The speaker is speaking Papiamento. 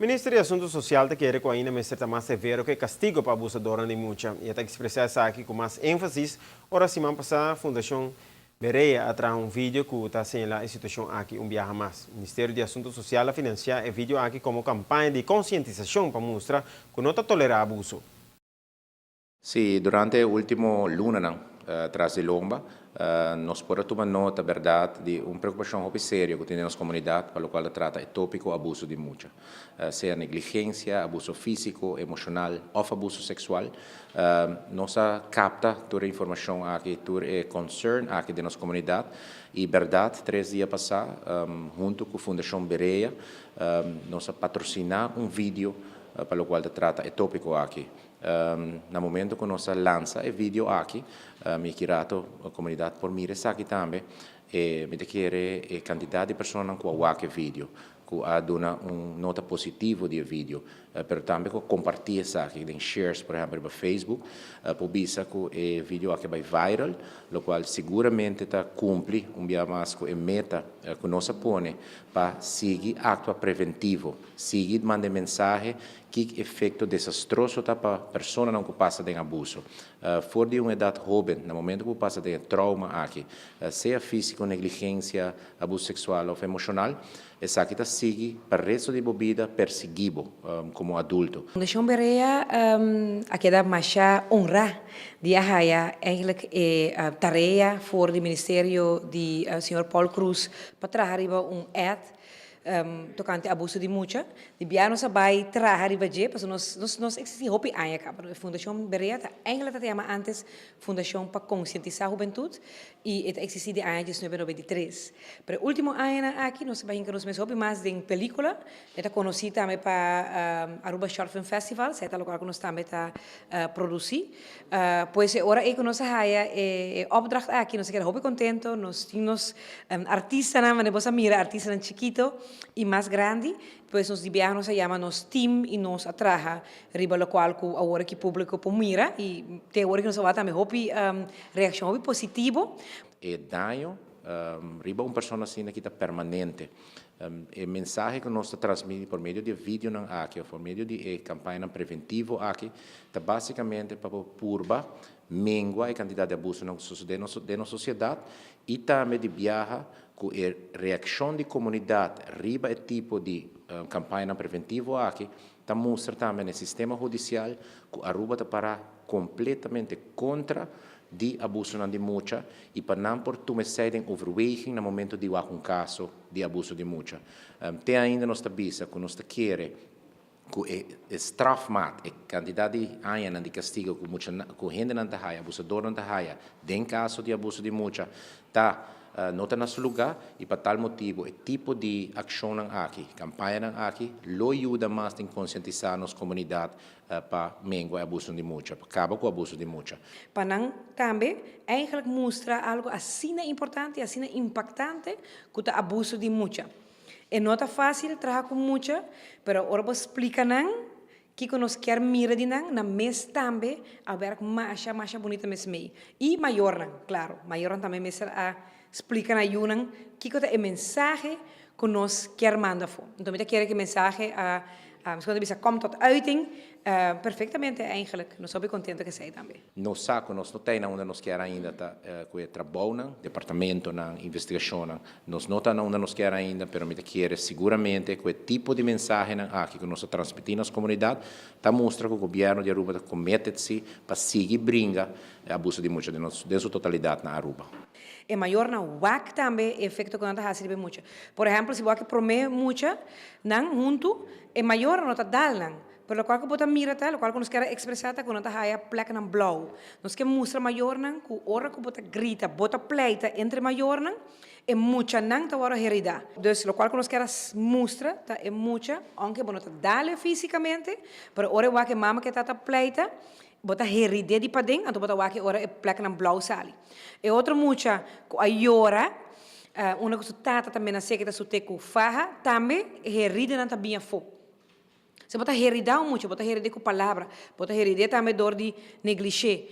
Minister di Asunto Social ta kere cu ainda mester ta mas severo cu e castigo pa abusadornan di mucha y e ta expresa esaki cu mas enfasis ora siman pasa Fundacion Berea a traha un video cu ta señala e situacion aki un biaha mas. Ministerio di Asunto Social a financia e video aki como campaña di concientisacion pa mustra cu no ta tolera abuso. Sí, durante e último lunanan tras di lomba, nos por a tuma nota bèrdat di un preokupashon hopi serio ku tin den nos komunidat pa lokual ta trata e tópiko abuso di mucha. Sea negligensia, abuso físiko, emoshonal òf abuso seksual. Nos a kapta tur e informashon aki, tur e concern aki den nos komunidat i bèrdat 3 dia pasá huntu ku Fundashon Berea nos a patrosiná un video pa lokual ta trata e tópiko aki. Na momento ku nos a lansa e video aki, mi ki rato komunidat por mira esaki tambe, e mi ta kere e kantidat di personanan ku a wak e video, ku a duna un nota positivo di e video, pero tambe ku a kompartí esaki den shares, por ehèmpel riba Facebook, por bisa ku e video aki a bai viral, lokual siguramente ta kumpli un bia mas ku e meta ku nos a pone pa sigui aktua preventivo, sigui manda e mensahe ki efekto desastroso ta pa personanan ku pasa den abuso. For di un edat hóben, na momento ku bo pasa den e trauma aki, sea físiko, negligensia, abuso seksual òf emoshonal, esaki ta sigui pa resto di bo bida persiguí bo komo adulto. Fundashon Berea a keda masha honrá di a haya eigenlijk e tarea for di Ministerio di señor Paul Croes pa traha riba un ad tokante abuso di mucha. Di bia nos a bai traha riba dje pasobra nos nos nos eksistí hopi aña kaba. E Fundashon Berea ta eigenlijk ta yama antes Fundashon pa Konsientisá Hubentut i e ta eksistí di aña 1993. Pero e último añanan aki nos a bai hinka nos mes hopi mas den pelíkula. E ta konosí tambe pa Aruba Short Film Festival, esei ta lokual ku nos tambe ta produsí. Pues e ora ei ku nos a haya e opdracht aki nos a keda hopi kontento. Nos tin nos artistanan, manera bos a mira artistanan chikito i mas grandi. Pues nos di biaha nos a yama nos team i nos a traha riba lokual ku awor aki públiko por mira i te awor aki nos a wak tambe hopi reakshon hopi positivo. E daño riba un persona asina ki ta permanente. E mensahe ku nos ta transmití por medio di e videonan aki òf por medio di e kampañanan preventivo aki ta básikamente pa bo purba mengua e kantidat di abusonan ku sosodé den nos sosiedat i tambe di biaha ku e reakshon di komunidat riba e tipo di kampañanan preventivo aki ta mustra tambe na e sistema hudisial ku Aruba ta pará kompletamente kontra di abusonan di mucha i pa nan por tuma esei den overweging na momento di wak un kaso di abuso di mucha. Te ainda nos ta bisa ku nos ta kere ku e strafmaat, e kantidat di añanan di kastigo ku mucha ku hendenan ta haya, abusadornan ta haya den kaso di abuso di mucha ta no ta na su lugá i pa tal motibu e tipo di akshonnan aki, kampañanan aki lo yuda mas den konsientisá nos komunidat pa mengua e abuso di mucha, pa kaba ku abuso di mucha. Pa nan tambe eigenlijk mustra algo asina importante y asina impactante cu ta abuso di mucha. E no ta facil traha cu mucha, pero ora bo splica nan kico nos kier mira di nan, nan mes tambe a werk masha masha bunita mes mey. Y mayornan, claro, mayornan tambe mester a splica na yunan kico ta e mensahe cu nos kier manda afo. Enton mi ta kere cu e mensahe a, mi ta bisa, kom tot uiting perfectamente eigenlijk. Nos hopi contento cu esey tambe. Nos sa cu nos no ta na unda nos kier ainda ta cu e trabounan, departamentonan, investigacionnan. Nos no ta na unda nos kier ainda, pero mi ta kere siguramente cu e tipo di mensahenan aki cu nos ta transmiti nos comunidad ta mustra cu gobierno di Aruba ta committed si pa sigui bringa e abuso di mucha den su totalidad na Aruba. E mayornan wak tambe e efecto cu nan ta haci riba e mucha. Por ehempel, si bo wak e prome mucha nan huntu, e mayornan no ta dal nan. Pero locual cu bo ta mira ta, locual cu nos kier a expresa ta cu nan ta haya pleknan blauw. Nos ke mustra mayornan cu ora cu bo ta grita, bo ta pleita entre mayornan, e muchanan ta worde herida. Dus locual cu nos kier a mustra ta e mucha, aunke bo no ta dal e fisicamente, pero ora e wak e mama cu e tata pleita, bo ta herid'é di paden, anto bo ta wak e ora e pleknan blauw sali. E otro mucha cu a yora, unda cu su tata ta menas'é cu ta sut'é cu faha, tambe e heridanan ta bin afó. Si bo ta heridá un mucha, bo ta herid'é ku palabra, bo ta herid'é tambe dor di neglish'é.